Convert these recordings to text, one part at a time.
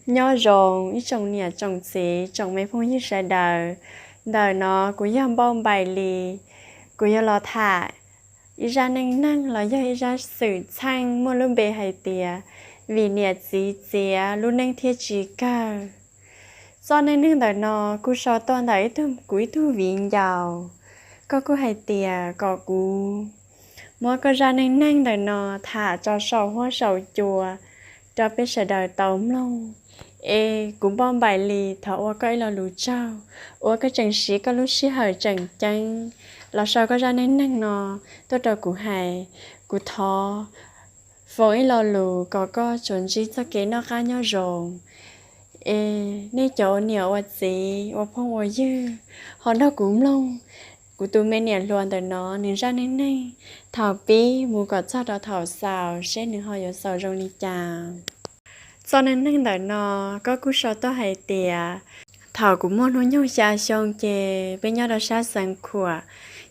Nyob zoo ib tsoom niam tsoom txiv tsoom me phooj ywg sawv daws. Ntawm no kuv yog Npauj Npaim Lis. Kuv yuav los tham ib zaj neej neeg los yog ib zaj xwm txheej muaj lub npe hais tias vim niam txiv txiav lub neej thiaj tsis kawg. Txoj neej neeg ntawm no kuj sau tuaj ntawm ib tug, kuv ib tug viv ncaus. Koj kuj hais tias kom kuv muab koj zaj neej neeg ntawm no tham tso saum huab saum cua rau peb sawv daws tau mloog. Es kuv Npauj Npaim Lis thov ua koj ib lo lus tsaug uas koj tseem siv koj lub sij hawm tseem ceeb los sau koj zaj neej neeg no tuaj rau kuv hais. Kuv thov foom ib lo lus kom koj tsuas ntsib txoj kev noj qab nyob zoo. Es nej cov ua niam ua txiv ua phooj ua ywg ho nrog kuv mloog kuv tus me niam hluas ntawm no nws zaj neej neeg thaum pib mus kom txog rau thaum xaus seb nws ho yuav xaus zoo li cas. Txoj neej neeg ntawm no koj kuj sau tuaj hais tias thaum kuv muaj hnub nyoog xya xyoo ces peb nyob rau sab xeev Khuam.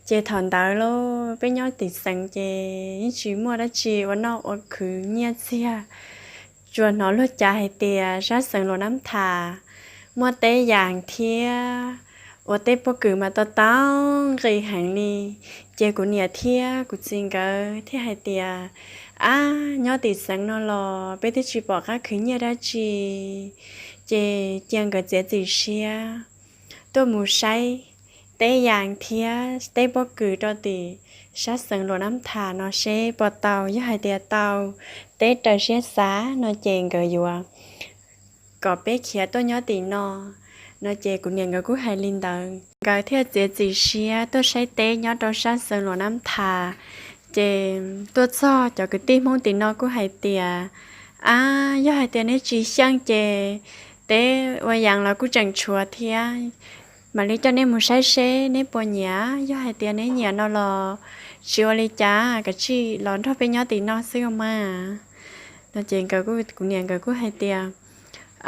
Ces thaum ntawd los peb nyob tim xeev ces yeej tsis muaj dab tsi ua noj ua khwv nyiaj txiag. Tsuas hnov luag cav hais tias sab xeev Luam Nab Thas muaj teb yas thiab ua teb pob kws mas tau tau nqi heev li. Ces kuv niam thiab kuv txiv nkawd thiaj hais tias, ab, nyob tim xeev no los peb twb tsis pom qab khwv nyiaj dab tsi, ces cia nkawd txiav txim siab tuaj mus saib teb yas thiab teb pob kws rau tim sab xeev Luam Nab Thas no seb puas tau, yog hais tias tau teb raws siab xav no ces nkawd yuav kom peb khiav tuaj nyob tim no. No ces kuv niam nkawd kuj hais li ntawd, nkawd thiaj txiav txim siab tuaj saib teb nyob rau sab xeev Luam Nab Thas. Ces tuaj txog cov kwv tij Hmoob tim no kuj hais tias, ab, yog hais tias neb tsis xyeej ces teb ua yas los kuj tseem tshuav thiab, mam li coj neb mus saib seb neb puas nyiam. Yog hais tias neb nyiam no los tsis ua li cas, kav tsij los nrog peb nyob tim no xwb mas. No ces kuv niam nkawd kuj hais tias,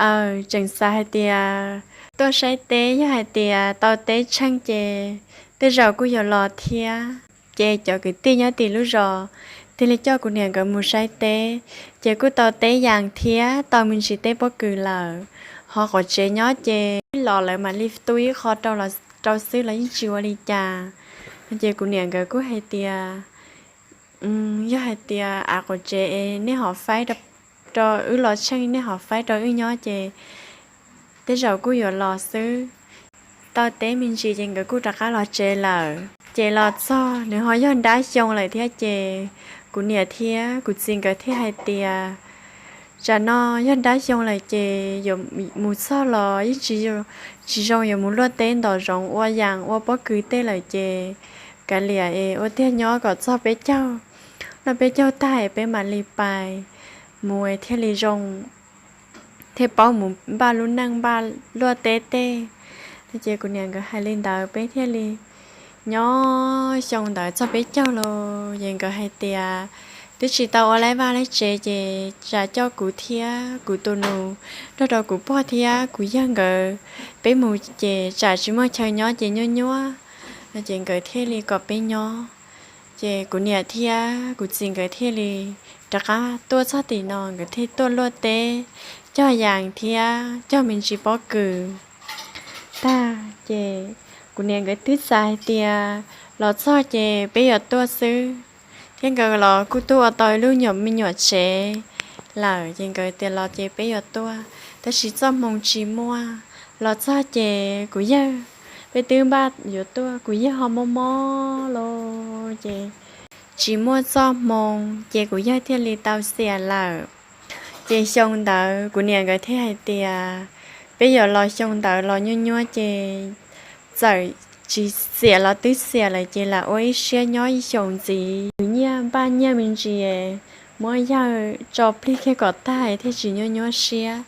aw, tseem xav hais tias tuaj saib teb, yog hais tias tau teb tsheej ces tej zaum kuj yuav los thiab. Ces cov kwv tij nyob tim lub zos thiaj li coj kuv niam nkawd mus saib teb, ces kuj tau teb yas thiab tau me ntsis teb pob kws lawm. Ho qhov tsev nyob ces los lawv mam li tu ib qho rau xwb los yeej tsis ua li cas. Ces kuv niam nkawd kuj hais tias, yog hais tias av qhov tsev es nej ho faib rau wb los tsheej, nej ho faib rau wb nyob ces tej zaum kuj yuav los xwb. Tau teb me ntsis ces nkawd kuj rov qab los tsev lawm. Ces los txog nws ho yog nrab xyoo lawm thiab ces kuv niam thiab kuv txiv nkawd thiaj hais tias, tsam no yog nrab xyoo lawm ces yuav mus txog los yeej tsis zoo yuav mus luaj teb ntom zoov ua yas ua pob kws tej lawm ces kav liam es ua tiag nyob kom txog peb caug, noj peb caug tag es peb mam li pais mus thiaj li zoo, thiaj paub mus npaj lub neej npaj luaj teb tej. Ces kuv niam nkawd hais li ntawd peb thiaj li nyob xyoo ntawd txog peb caug los ces nkawd hais tias twb tsis tau ua laib vaj laib tsev ces tsam coj kuv thiab kuv tus nus nrog rau kuv pog thiab kuv yawg nkawd peb mus ces tsam tsis muaj chaw nyob ces nyuaj nyuaj no ces nkawd thiaj li kom peb nyob. Ces kuv niam thiab kuv txiv nkawd thiaj li rov qab tuaj txog tim no, nkawd thiaj tuaj luaj teb, cog yas thiab cog me ntsis pob kws tag ces kuv niam nkawd twb xav hais tias los txog ces peb yuav tuaj xwb, thiab nkawd los kuj tuaj ua tau ib lub nyuam me nyuam tsev lawm ces nkawd tias los ces peb yuav tuaj. Tab sis txoj hmoo tsis muaj, los txog ces kuv yawg, peb twb npaj yuav tuaj, kuv yawg ho mob mob los ces tsis muaj txoj hmoo ces kuv yawg thiaj li tau xiam lawm. Ces xyoo ntawd kuv niam nkawd thiaj hais tias peb yuav los xyoo ntawd los nyuaj nyuaj ces txawm tsis xiam los twb xiam lawm ces lam ua ib siab nyob ib xyoos ntxiv. Nyiaj npaj nyiaj me ntsis, muab yawg tso plig kiag kom tag thiaj tsis nyuaj nyuaj siab,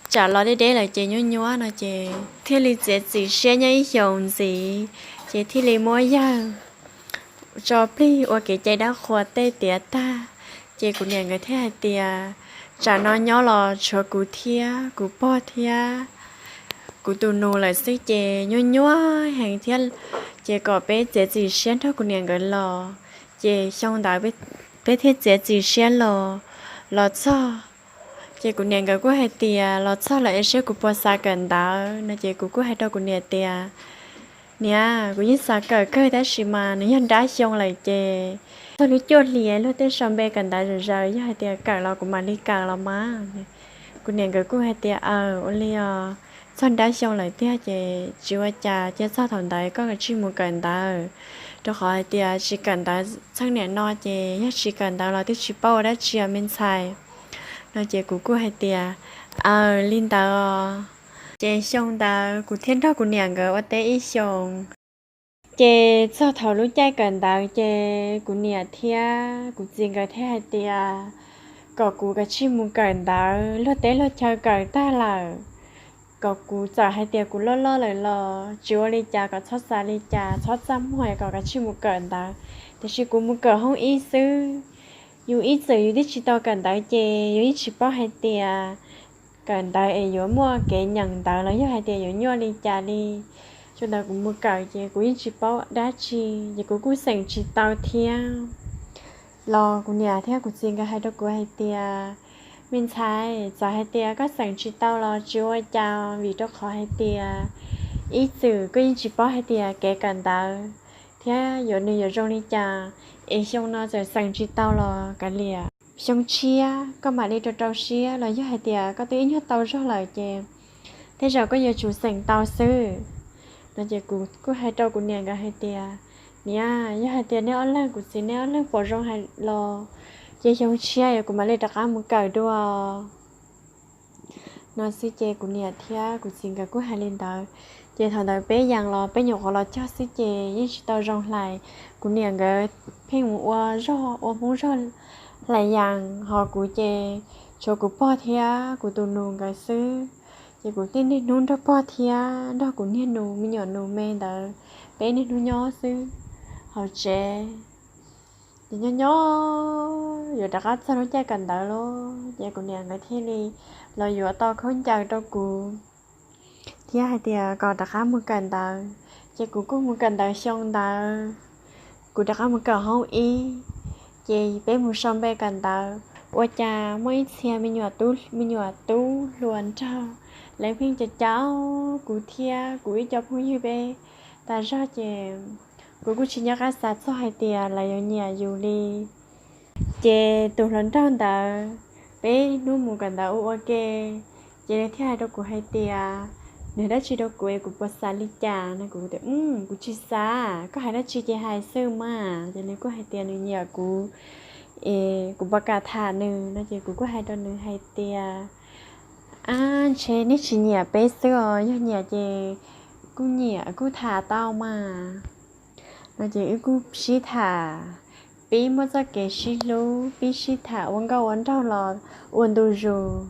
tsam los deb deb lawm ces nyuaj nyuaj no ces thiaj li txiav txim siab nyob ib xyoos ntxiv, ces thiaj li muab yawg tso plig ua kev cai dab qhuas tej tiav tag. Ces kuv niam nkawd thiaj hais tias tsam no nyob los tshuav kuv thiab kuv pog thiab kuv tus nus lawm xwb ces nyuaj nyuaj heev thiab, ces kom peb txiav txim siab nrog kuv niam nkawd los. Ces xyoo ntawd peb thiaj txiav txim siab los, los txog Ces kuv niam nkawd kuj hais tias los txog lawm es seb kuv puas xav kawm ntawv no. Ces kuv kuj hais rau kuv niam tias, niam, kuv yeej xav kawm kawg tab sis mas nws yog nrab xyoo lawm ces txog lub cuaj hli luag tej sau npe kawm ntawv zom zaws, yog hais tias kawm los kuv mam li kawm los mas. Kuv niam nkawd kuj hais tias, aw, ua li os, txog nrab xyoo lawm tiag ces tsis ua cas, cia txog thaum ntawd koj kav tsij mus kawm ntawv, rau qhov hais tias tsis kawm ntawv txheej niam no ces yog tsis kawm ntawv los twb tsis paub ua dab tsi os me ntxhais. No ces kuv kuj hais tias, aw, li ntawd os. Ces xyoo ntawd kuv thiaj nrog kuv niam nkawd ua teb ib xyoos. Ces txog thaum lub caij kawm ntawv ces kuv niam thiab kuv txiv nkawd thiaj hais tias kom kuv kav tsij mus kawm ntawv, luag teb luag chaw kawm tag lawm, kom kuv txawm hais tias kuv loj loj lawm los tsis ua li cas, kom txhob xav li cas, txhob txaj muag, kom kav tsij mus kawm ntawv, tiam sis kuv mus kawm hoob ib xwb. Yus ib txwm yus twb tsis tau kawm ntawv ces yus yeej tsis paub hais tias kawm ntawv es yuav muaj kev nyeem ntawv los yog hais tias yuav nyuaj li cas li. Xyoo ntawd kuv mus kawm ces kuv yeej tsis paub dab tsi, ces kuv kuj xeem tsis tau thiab. Los kuv niam thiab kuv txiv nkawd hais rau kuv hais tias, me ntxhais, txawm hais tias koj xeem tsis tau los tsis ua cas, vim rau qhov hais tias ib txwm koj yeej tsis paub hais tias kev kawm ntawv thiab yuav nws yuav zoo li cas, es xyoo no txawm xeem tsis tau los kav liam, xyoo tshiab koj mam li rau rau siab, los yog hais tias koj twb ib nyuag tau zog lawm ces tej zaum koj yuav tsum xeem tau xwb. No ces kuv kuj hais rau kuv niam nkawd hais tias, niam, yog hais tias nej ob leeg, kuv txiv, nej ob leeg pom zoo hais los ces xyoo tshiab yog kuv mam li rov qab mus kawm dua. No xwb ces kuv niam thiab kuv txiv nkawd kuj hais li ntawd. Ces thaum ntawd peb yees los peb nyuam qhuav los cog xwb ces yeej tsis tau zoo hlais. Kuv niam nkawd pheej mus ua zog, ua hmoob zog hlais yees, ho kuv ces tshuav kuv pog thiab kuv tus nus nkawd xwb. Ces kuv thiaj niaj hnub nrog pog thiab nrog kuv niag nus, me nyuam nus me ntawd, peb niaj hnub nyob xwb hauv tsev. Ces nyob nyob yuav rov qab txog lub caij kawm ntawv lawm ces kuv niam nkawd thiaj li los yuav tau khaub ncaws rau kuv thiab hais tias kom rov qab mus kawm ntawv. Ces kuv kuj mus kawm ntawv xyoo ntawd, kuv rov qab mus kawm hoob ib, ces peb mus sau npe kawm ntawv. Ua cas muaj ib txhia me nyuam tub, me nyuam tub hluas nraug, lawv pheej caum caum kuv thiab kuv ib co phooj ywg peb tas zog ces kuv kuj tsis nco qab xav txog hais tias lawv yuav nyiam yus li. Ces tus hluas nraug ntawd, peb hnub mus kawm ntawv ua ua ke, ces nws thiaj hais rau kuv hais tias, nws dab tsi rau kuv es kuv puas xav li cas no, kuv tias, kuv tsis xav, koj hais dab tsi ces hais xwb mas. Ces nws kuj hais tias nws nyiam kuv es kuv puas kam tham nws no, ces kuv kuj hais rau nws hais tias, ab, ntshe nej tsis nyiam peb xwb os, yog nyiam ces kuj nyiam kuj tham tau mas. No ces wb kuj sib tham, pib muaj txoj kev sib hlub, pib sib tham ua nkauj ua nraug los ua ntu zus.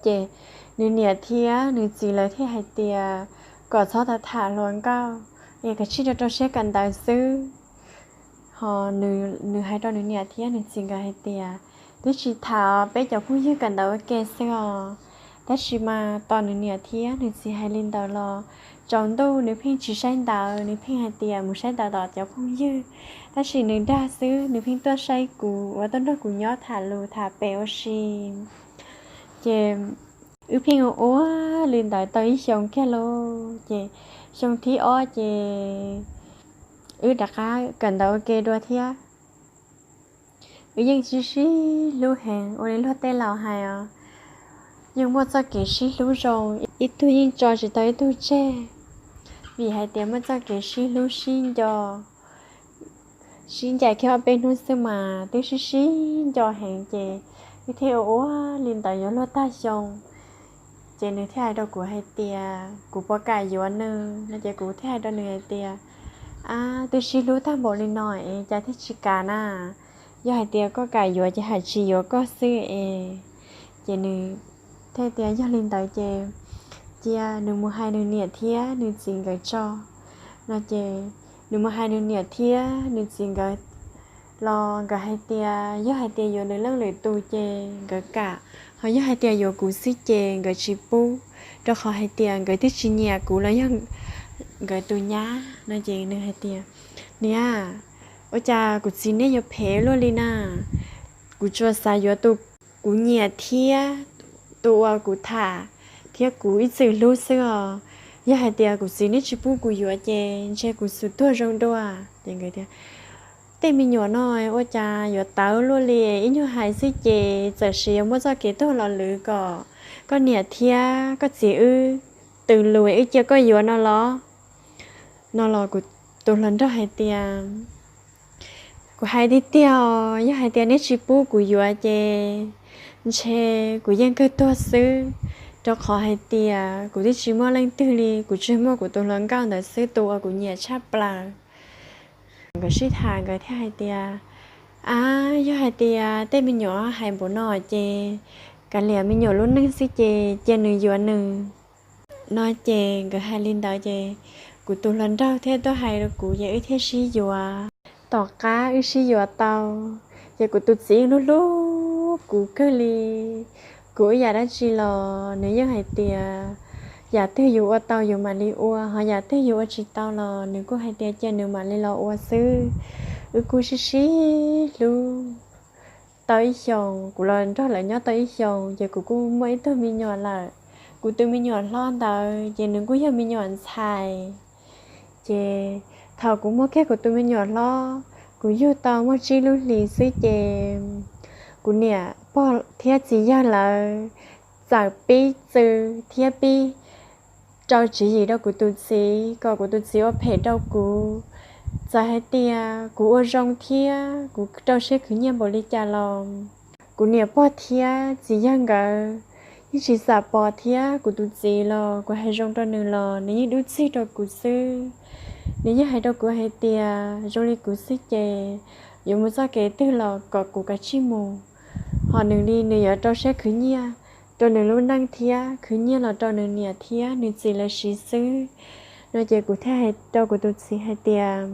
Ces nws niam thiab nws txiv lawv thiaj hais tias kom txhob tham tham hluas nkauj, es kav tsij rau rau siab kawm ntawv xwb. Ho nws hais rau nws niam thiab nws txiv nkawd hais tias, twb tsis tham, peb cov phooj ywg kawm ntawv ua ke xwb os. Tab sis mas tos nws niam thiab nws txiv hais li ntawd los, tsaus ntuj nws pheej tsis saib ntawv, nws pheej hais tias mus saib ntawv tom cov phooj ywg. Tab sis nws dag xwb, nws pheej tuaj saib kuv, ua tuaj nrog kuv nyob tham lus tham pem ua si. Ces wb pheej ua ua li ntawd tau ib xyoos kiag lauj. Ces xyoo thib ob ces wb rov qab kawm ntawv ua ke dua thiab. Wb yeej sib sib hlub heev, ua li luag tej laus hais os, yeej muaj txoj kev sib hlub zoo, ib tug yeej tso tsis tau ib tug tseg. Vim hais tias muaj txoj kev sib hlub sib nco, sib ncaim kiag ob peb hnub xwb mas twb sib sib nco heev ces wb thiaj ua ua li ntawd yuav luag tag xyoo. Ces nws thiaj hais rau kuv hais tias kuv puas kam yuav nws no, ces kuv thiaj hais rau nws hais tias, ab, twb sib hlub tag npaum li no es cas thiaj tsis kam na? Yog hais tias koj kam yuav ces hais tsis yuav koj xwb es. Ces nws thiaj tias yog li ntawd ces cia nws mus hais nws niam thiab nws txiv nkawd tso. No ces nws mus hais nws niam thiab nws txiv nkawd los nkawd hais tias yog hais tias yuav nws leej lwm tus ces nkawd kam, ho yog hais tias yuav kuv xwb ces nkawd tsis pub, rau qhov hais tias nkawd twb tsis nyiam kuv los yog nkawd tus nyab no. Ces nws hais tias, niam, ua cas kuv txiv nej yuav phem luaj li na? Kuv tsuas xav yuav tus kuv nyiam thiab tus uas kuv tham thiab kuv ib txwm hlub xwb os. Yog hais tias kuv txiv neb tsis pub kuv yuav ces ntshe kuv xum tuag zoo dua. Ces nkawd tias, tej me nyuam no ua cas yuav tawv luaj li, ib nyuag hais xwb ces txawm sis yuav muab txoj kev tuag los lwv kom koj niam thiab koj txiv wb tws lus wb cia koj yuav no los. No los kuv tus hluas nraug hais tias, kuv hais tiag tiag os, yog hais tias neb tsis pub kuv yuav ces ntshe kuv yeej kawg tuag xwb, rau qhov hais tias kuv twb tsis muaj leej twg li, kuv tsuas muaj kuv tus hluas nkauj ntawd xwb, tus uas kuv nyiam tshaj plaws. Nkawd sib tham nkawd thiaj hais tias, ab, yog hais tias tej me nyuam hais npaum no ces kav liam me nyuam lub neej xwb ces cia nws yuav nws. No ces nkawd hais li ntawd ces kuv tus hluas nraug thiaj tuaj hais rau kuv ces wb thiaj sib yuav. Tom qab wb sib yuav tau ces kuv tus txiv hlub hlub kuv kawg li. Kuv ib yam dab tsi los nws yeej hais tias yam twg yus ua tau yus mam li ua, ho yam twg yus ua tsis tau los nws kuj hais tias cia nws mam li los ua xwb. Wb kuj sib sib hlub tau ib xyoos, kuv los nrog lawv nyob tau ib xyoos ces kuv kuj muaj ib tug me nyuam lawm. Kuv tus me nyuam hlob ntawd ces nws kuj yog me nyuam ntxhais. Ces thaum kuv muaj kiag kuv tus me nyuam hlob, kuv yug tau muaj tsib lub hlis xwb ces kuv niam pog thiab txiv yawg lawv txawm pib txw thiab pib rau tswv yim rau kuv tus txiv kom kuv tus txiv ua phem rau kuv. Txawm hais tias kuv ua zoo thiab kuv rau siab khwv nyiaj npaum li cas los kuv niam pog thiab txiv yawg nkawd yeej tsis xam pom thiab kuv tus txiv los kuv hais zoo rau nws los nws yeej dub txig rau kuv xwb. Nws yeej hais rau kuv hais tias zoo li kuv xwb ces yuav mus txoj kev twg los kom kuv kav tsij mus. Ho nws li nws yuav rau siab khwv nyiaj rau nws lub neej thiab khwv nyiaj los rau nws niam thiab nws txiv lawv siv xwb. No ces kuv thiaj hais rau kuv tus txiv hais tias,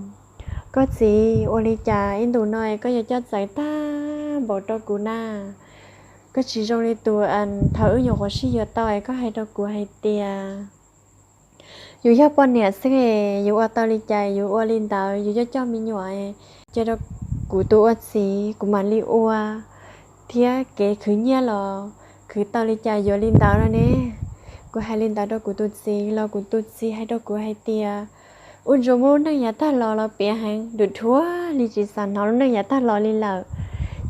koj txiv, ua li cas ib ntus no koj yuav coj txawv tag npaum rau kuv na? Koj tsis zoo li tus thaum wb nyuam qhuav sib yuav tau es koj hais rau kuv hais tias yus yog poj niam xwb es yus ua tau li cas yus ua li ntawd, yus coj coj me nyuam, cia rau kuv tus ua txiv kuv mam li ua, thiab kev khwv nyiaj los khwv tau li cas yuav li ntawd no ne. Kuv hais li ntawd rau kuv tus txiv los kuv tus txiv hais rau kuv hais tias, ua ntsuas muab lub neej yav tag los los piav heev, ruam ruam li tsis xav hnov lub neej yav tag los li lawm.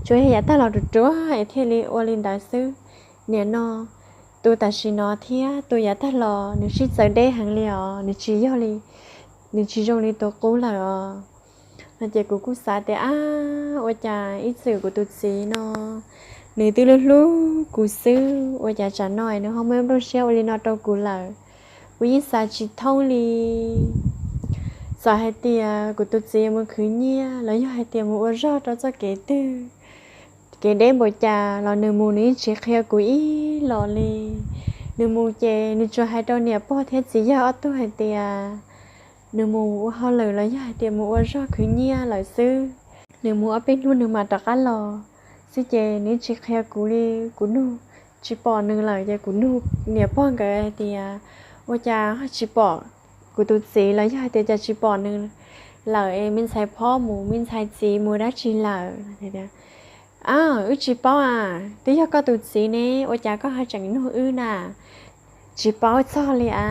Tsuas yog yav tag los ruam ruam es thiaj li ua li ntawd xwb. Nim no tus tam sim no thiab tus yav tag los nws sib txawv deb heev li os, nws tsis yog li, nws tsis zoo li tus qub lawm os. No ces kuv kuj xav tias, ab, ua cas ib txwm kuv tus txiv no nws twb hlub hlub kuv xwb, ua cas tsam no es nws ho muaj nplooj siab ua li no rau kuv lawm? Kuv yeej xav tsis thoob li. Txawm hais tias kuv tus txiv yuav mus khwv nyiaj los yog hais tias mus ua zog rau txoj kev twg, kev deb npaum cas los nws mus nws yeej tsis qhia kuv ib los li. Nws mus ces nws tsuas hais rau niam pog thiab txiv yawg ob tug hais tias nws mus ua hauj lwm los yog hais tias mus ua zog khwv nyiaj lawm xwb. Nws mus ob peb hnub nws mam rov qab los xwb ces nws yeej tsis qhia kuv li. Kuv nug tsis pom nws lawm ces kuv nug niam pog nkawd hais tias, ua cas ho tsis pom kuv tus txiv los yog hais tias cas tsis pom nws lawm es me ntxhais phob mus me ntxhais txiv mus dab tsi lawm? Ab, wb tsis paub a, twb yog koj tus txiv ne, ua cas koj ho tseem nug wb na? Tsis paub txog li a.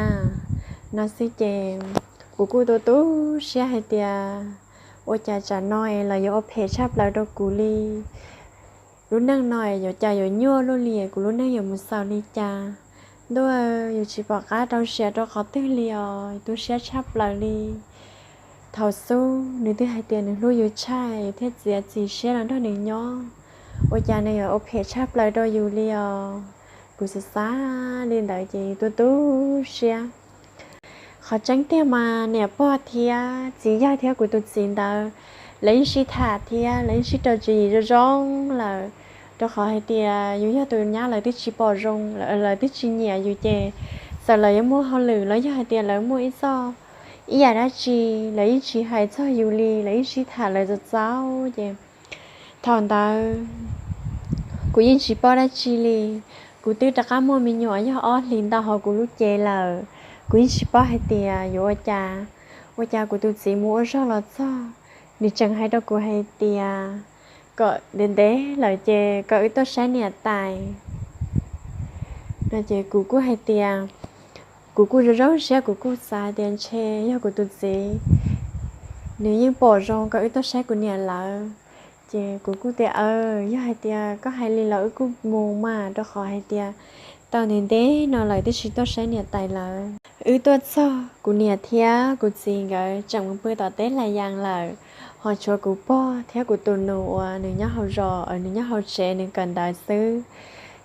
No xwb ces kuv kuj tu tu siab hais tias, ua cas tsam no es lawv yuav ua phem tshaj plaws rau kuv li. Lub neej no yuav cas yuav nyuaj luaj li, kuv lub neej yuav mus xaus li cas? Ntuj, yus tsis pom qab rau siab rau qhov twg li os, tu siab tshaj plaws li. Thaum xub nws twb hais tias nws hlub yus tshaj, yus thiaj txiav txim siab los nrog nws nyob, ua cas nws yuav ua phem tshaj plaws rau yus li os? Kuv xav xav li ntawd ces tu tu siab. Qhov tseeb tiag mas niam pog thiab txiv yawg thiab kuv tus txiv ntawd, lawv yeej sib tham thiab lawv yeej sib rau tswv yim zoo zoo lawm, rau qhov hais tias yus yog tus nyab lawv twb tsis pom zoo, lawv twb tsis nyiam yus ces txawm lawv yuav muaj hauj lwm los yog hais tias lawv muaj ib txoj, ib yam dab tsi, lawv yeej tsis hais txog yus li, lawv yeej sib tham lawv txaus txaus ces thaum ntawd kuv yeej tsis paub dab tsi li. Kuv twb rov qab muaj me nyuam yog ob hlis ntau hauv kuv lub cev lawm, kuv yeej tsis paub hais tias yuav ua cas. Ua cas kuv tus txiv mus ua zog los txog, nws tseem hais rau kuv hais tias, kom ntev ntev lawm ces kom wb tuaj saib niam tais no ces kuv kuj hais tias, kuv kuj zoo zoo siab, kuv kuj xav tias ntshe yog kuv tus txiv nws yeej pom zoo kom wb tuaj saib kuv niam lawv. Ces kuv kuj tias, aw, yog hais tias koj hais li los wb kuj mus mas, rau qhov hais tias tau ntev ntev no lawm twb tsis tuaj saib niam tais lawv. Wb tuaj txog kuv niam thiab kuv txiv nkawd tseem mus pw tom teb hlais yas lawm, ho tshuav kuv pog thiab kuv tus nus uas nws nyob hauv zos, nws nyob hauv tsev nws kawm ntawv xwb.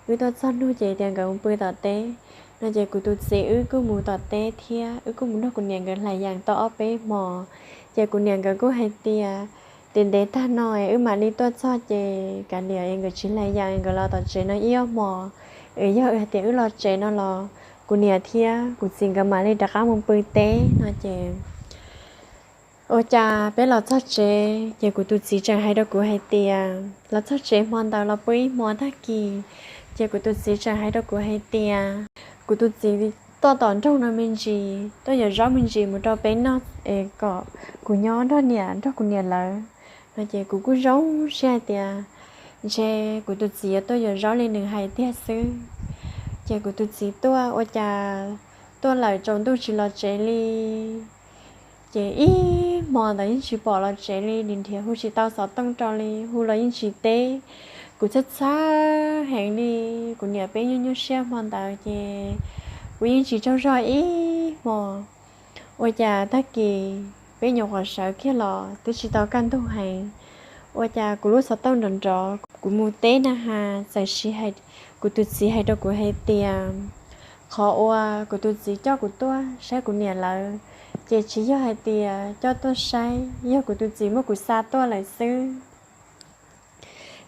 Wb tuaj txog nug ces tias nkawd mus pw tom teb no ces kuv tus txiv wb kuj mus tom teb thiab wb kuj mus nrog kuv niam nkawd hlais yas tau ob peb hmo. Ces kuv niam nkawd kuj hais tias, ntev ntev tag no wb mam li tuaj txog ces kav liam nkawd tsis hlais yas, nkawd los tom tsev no ib ob hmo, yog hais tias wb los tsev no los kuv niam thiab kuv txiv nkawd mam li rov qab mus pw teb no ces ua cas peb los txog tsev ces kuv tus txiv tseem hais rau kuv hais tias, los txog tsev hmo ntawd los pw ib hmo tag kis, ces kuv tus txiv tseem hais rau kuv hais tias, kuv tus txiv tuaj tom nroog no me ntsis, tuaj yuav zaub me ntsis mus rau peb noj es kom kuv nyob nrog niam, nrog kuv niam lawv no ces kuv kuj zoo siab hais tias ntshe kuv tus txiv yuav tuaj yuav zaub li nws hais tiag xwb. Ces kuv tus txiv tuaj ua cas tuaj lawm tsaus ntuj tsis los tsev li. Ces ib hmo ntawd yeej tsis pom los tsev li, nrhiav hu tsis tau xov tooj rau li, hu los yeej tsis teb. Kuv txhawj txhawj heev li, kuv niam peb nyuaj nyuaj siab hmo ntawd ces kuv yeej tsis tsaug zog ib hmo. Ua cas tag kis peb nyuam qhuav sawv kiag los twb tsis tau kaj ntug heev, ua cas kuv lub xov tooj nrov nrov, kuv mus teb na has txawm sis kuv tus txiv hais rau kuv hais tias, qhov uas kuv tus txiv coj kuv tuaj saib kuv niam lawv ces tsis yog hais tias coj tuaj saib, yog kuv tus txiv muab kuv xa tuaj lawm xwb.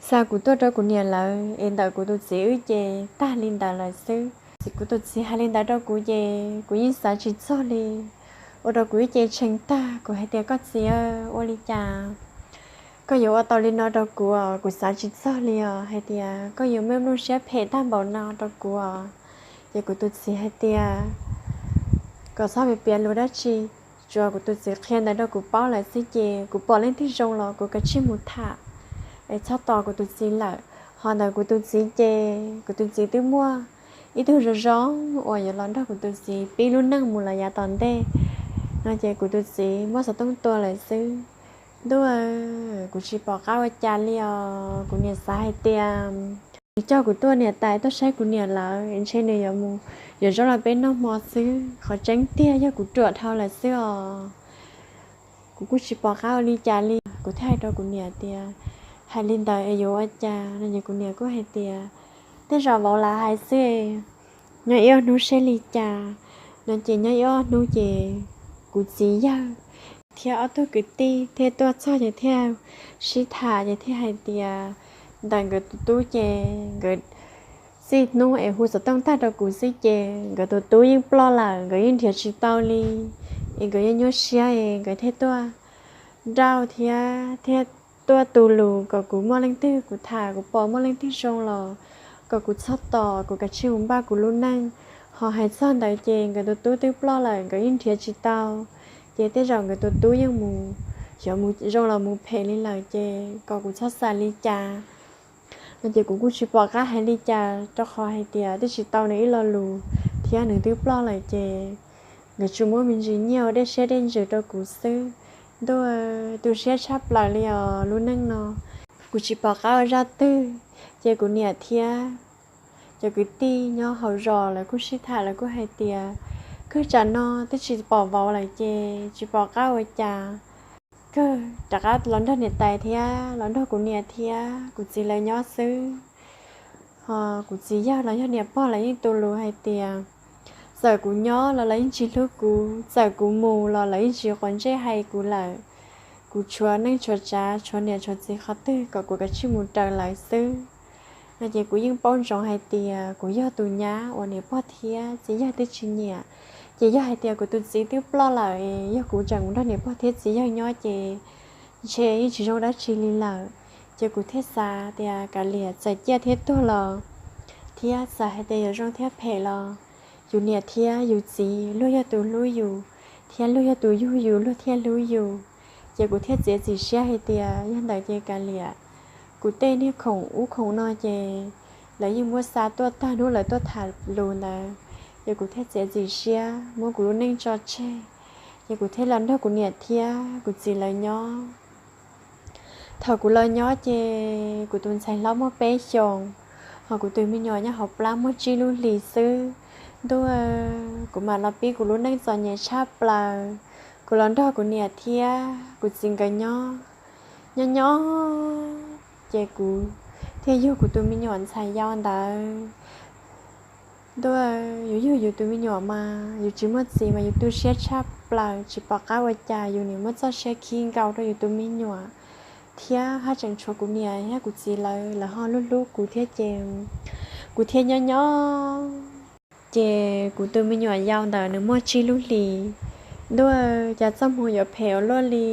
Xa kuv tuaj rau kuv niam lawv es ntawm kuv tus txiv wb ces tag li ntawd lawm xwb. Kuv tus txiv hais li ntawd rau kuv ces kuv yeej xav tsis txog li, ua rau kuv ib ce tshee tag. Kuv hais tias, koj txiv, ua li cas koj yuav ua tau li no rau kuv os? Kuv xav tsis txog li os, hais tias koj yuav muaj lub siab phem tag npaum no rau kuv os. Ces kuv tus txiv hais tias kom txhob piav lus dab tsi, tsuas kuv tus txiv qhia ntawd rau kuv paub lawm xwb ces kuv pom leej twg zoo los kuv kav tsij mus tham es txhob tos kuv tus txiv lawm. Ho ntawm kuv tus txiv ces kuv tus txiv twb muaj ib tug zoo zoo uas yuav los nrog kuv tus txiv pib lub neej mus los yav tom ntej no ces kuv tus txiv muab xov tooj tua lawm xwb. Ntuj, kuv tsis pom qab ua cas li os. Kuv niam xav hais tias nws coj kuv tuaj, niam tais tuaj saib kuv niam lawv, ntshe nws yuav mus yuav zaub los peb noj hmo xwb. Qhov tseeb tiag yog kuv ruam dhau lawm xwb os. Kuv kuj tsis pom qab ua li cas li, kuv thiaj hais rau kuv niam tias, hais li ntawd es yuav ua cas no? Ces kuv niam kuj hais tias, tej zaum vauv lam hais xwb, nyob ib ob hnub seb li cas no. Ces nyob ib ob hnub ces kuv txiv yawg thiab ob tug kwv tij thiaj tuaj txog ces thiaj sib tham ces thiaj hais tias, ntawm nkawd tus tub ces nkawd txij hnub es hu xov tooj tag rau kuv xwb ces nkawd tus tub yeej ploj lawm, nkawd yeej nrhiav tsis tau li. Es nkawd yeej nyuaj siab es nkawd thiaj tuaj nrauj thiab thiaj tuaj tu lus kom kuv muaj leej twg kuv tham, kuv pom muaj leej twg zoo los kom kuv txhob tos, kuv kav tsij mus npaj kuv lub neej. Ho hais txog ntawd ces nkawd tus tub twb ploj lawm, nkawd yeej nrhiav tsis tau. Ces tej zaum nkawd tus tub yeej mus, xyov mus zoo los mus phem li lawm ces kom kuv txhob xav li cas no. Ces kuv kuj tsis pom qab hais li cas rau qhov hais tias twb tsis tau nws ib lo lus thiab nws twb ploj lawm ces nkawd tsuas muab me ntsis nyiaj ua dej siab dej ntsws rau kuv xwb. Ntuj, tu siab tshaj plaws li os lub neej no. Kuv tsis pom qab ua zaj twg, ces kuv niam thiab cov kwv tij nyob hauv zos lawv kuj sib tham, lawv kuj hais tias, kawg tsam no twb tsis pom vauv lawm ces tsis pom qab ua cas, kawg rov qab los nrog niam tais thiab los nrog kuv niam thiab kuv txiv lawv nyob xwb. Ho kuv txiv yawg los yog niam pog lawv yeej tu lus hais tias, txawm kuv nyob los lawv yeej tsis hlub kuv, txawm kuv mus los lawv yeej tsis quav ntsej hais kuv lawm. Kuv tshuav neej tshuav tsav, tshuav niam tshuav txiv qhov twg kom kuv kav tsij mus raws lawv xwb no. Ces kuv yeej paub ntsoov hais tias kuv yog tus nyab uas niam pog thiab txiv yawg twb tsis nyiam. Ces yog hais tias kuv tus txiv twb ploj lawm, yog kuv tseem mus nrog niam pog thiab txiv yawg nyob ces ntshe yeej tsis zoo dab tsi li lawm. Ces kuv thiaj xav tias kav liam, txawm ciaj thiab tuag los, thiab txawm hais tias yuav zoo thiab phem los, yus niam thiab yus txiv luag yog tus hlub yus thiab luag yog tus yug yus, luag thiaj hlub yus. Ces kuv thiaj txiav txim siab hais tias yog ntawd ces kav liam, Kuv tej niag khoom ub khoom no ces lawv yeej muab xa tuaj tag hnub lawv tuaj tham lus ntawd, ces kuv thiaj txiav txim siab muab kuv lub neej tso tseg, ces kuv thiaj los nrog kuv niam thiab kuv txiv lawv nyob. Thaum kuv los nyob ces kuv tus ntxhais hlob muaj peb xyoos, hos kuv tus me nyuam nyob hauv plab muaj tsib lub hlis xwb. Ntuj, kuv mam los pib kuv lub neej txom nyem tshaj plaws. Kuv los nrog kuv niam thiab kuv txiv nkawd nyob, nyob nyob ces kuv thiaj yug kuv tus me nyuam ntxhais yau ntawd. Ntuj, yus yug yus tus me nyuam mas yus tsis muaj txiv mas yus tu siab tshaj plaws, tsis pom qab ua cas, yus nim muaj txoj sia khi nkaus rau yus tus me nyuam thiab haj tseem tshuav kuv niam thiab kuv txiv lawv, lawv ho hlub hlub kuv thiab ces kuv thiaj nyob nyob. Ces kuv tus me nyuam yau ntawd nws muaj tsib lub hlis. Ntuj, cas txoj hmoo yuav phem ua luaj li.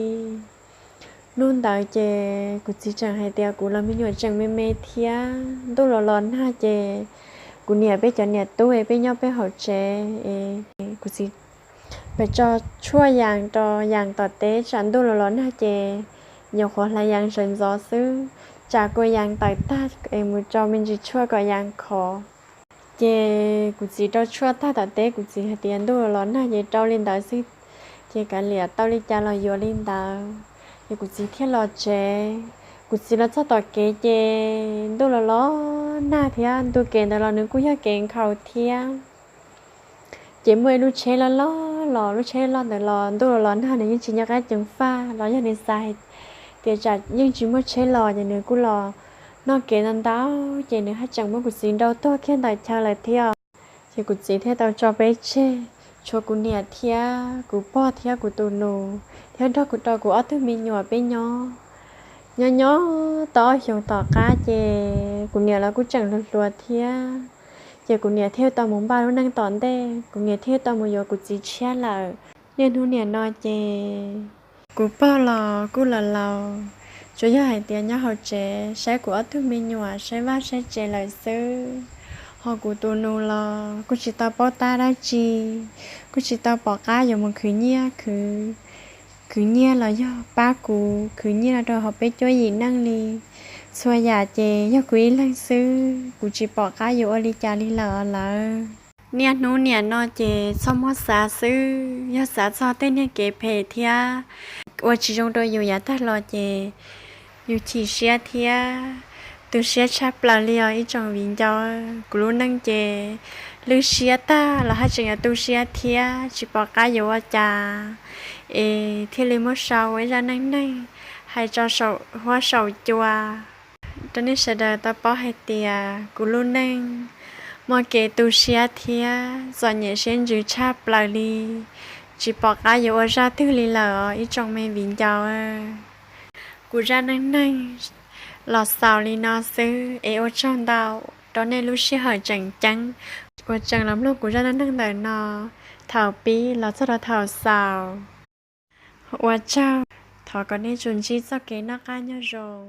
Hnub ntawd ces kuv txiv tseem hais tias kuv los me nyuam tseem me me thiab. Ntuj los los nag ces kuv niam peb cov niam tub es peb nyob peb hauv tsev es kuv txiv pem tso tshuaj yas rau yas tom teb tsam ntuj los los nag ces nyuam qhuav hlais yas sawv ntxov xwb, tsam kua yas tawm tag es mus tso me ntsis tshuaj kom yas khov. Ces kuv txiv rau tshuaj tag tom teb, kuv txiv hais tias ntuj los los nag ces rau li ntawd xwb, ces kav liam tau li cas los yuav li ntawd. Ces kuv txiv thiaj los tsev. Kuv txiv los txog tom kev ces ntuj los los nag thiab, ntu kev ntawd los nws kuj yog kev nkhaus thiab. Ces muaj ib lub tsheb loj loj los, lub tsheb loj ntawd los ntuj los los nag nws yeej tsis nco qab ceev faj los yog nws xav hais tias tsam yeej tsis muaj tsheb los ces nws kuj los noj kev ntau ntau, ces nws haj tseem muab kuv txiv nrau tuag kiag ntawm chaw lawm thiab. Ces kuv txiv thiaj tau tso peb tseg, tshuav kuv niam thiab kuv pog thiab kuv tus nus thiab nrog kuv rau kuv ob tug me nyuam peb nyob. Nyob nyob tau ob xyoos tom qab ces kuv niam los kuj tseem hluas hluas thiab, ces kuv niam thiaj tau mus npaj lub neej tom ntej, kuv niam thiaj tau mus yuav kuv txiv tshiab lawm. Niaj hnub niam no ces kuv pog los kuj los laus, tsuas yog hais tias nyob hauv tsev saib kuv ob tug me nyuam, saib vaj saib tsev lawm xwb. Ho kuv tus nus los kuj tsis tau paub tab dab tsi, kuj tsis tau pom qab yuav mus khwv nyiaj, khwv nyiaj los yog pab kuv khwv nyiaj los rau hauv peb cuab yim neej li. Txhua yam ces yog kuv ib leeg xwb, kuv tsis pom qab yuav ua li cas li lawm lawv. Niaj hnub niam no ces txhob muab xav xwb, yog xav txog tej niag kev phem thiab ua tsis zoo rau yus yav tag los ces yus chim siab thiab tu siab tshaj plaws li os ib tsoom viv ncaus. Kuv lub neej ces lwj siab tag los haj tseem yuav tu siab thiab tsis pom qab yuav ua cas, es thiaj li muab sau ua ib zaj neej neeg hais tso saum huab saum cua rau nej sawv daws tau paub hais tias kuv lub neej muaj kev tu siab thiab txom nyem siab ntsws tshaj plaws li, tsis pom qab yuav ua zaj twg li lawm os ib tsoom me viv ncaus. Kuv zaj neej neeg los xaus li no xwb es ua tsaug ntau rau nej lub sij hawm tseem ceeb uas tseem los mloog kuv zaj neej neeg ntawm no thaum pib los txog rau thaum xaus. Ua tsaug, thov kom nej tsuas ntsib txoj kev noj qab nyob zoo.